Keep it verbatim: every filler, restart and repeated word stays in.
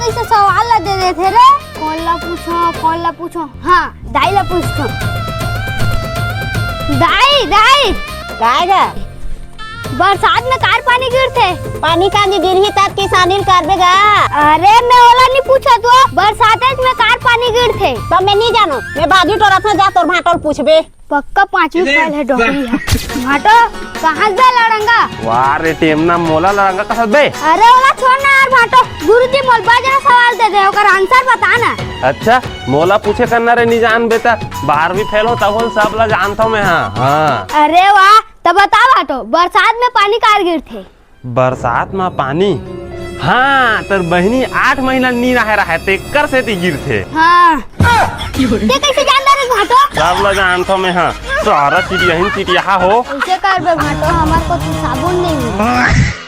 कइसे सवाल ला दे देथे रे? कोन ला पूछो, कोन ला पूछो? हाँ, दाई ला पूछो। दाई, दाई। काय गा? बरसात में कार पानी गिरथे। पानी कांजी गिरही तब किसानी ल करबे गा। अरे मैं ओला नहीं पूछत वो, बरसात में कार पानी गिरथे। तब मैं नहीं जानो, मैं बाजू टोरत हूँ, जा तोर भांटो ल पूछबे। पक्का पांचवी फेल है डोकरी है। भांटो, कहाँ से लड़ंगा? वाह रे टेमना, मोला लड़ंगा कसत बे? अरे ओला छोड़ ना यार भांटो, गुरुजी मोल बजरा सवाल दे दे, ओकर आंसर बता ना। अच्छा, मोला पूछे करना रे, नहीं जानबे त बारहवीं फेल हो तब सब ला जानता हूँ मैं। हाँ, हाँ। अरे वाह, त बता भांटो, बरसात में पानी कार गिरथे? बरसात में पानी? हाँ, तर बहिनी आठ महीना नी रहे रहे, तेकर सेती गिरथे। हाँ। ते कैसे जानता रे भांटो? सब ला जानता हूँ मैं। हाँ, सारा चिड़िया ही चिड़िया हो। कैसे करबे भांटो, हमार को तो साबुन नहीं है।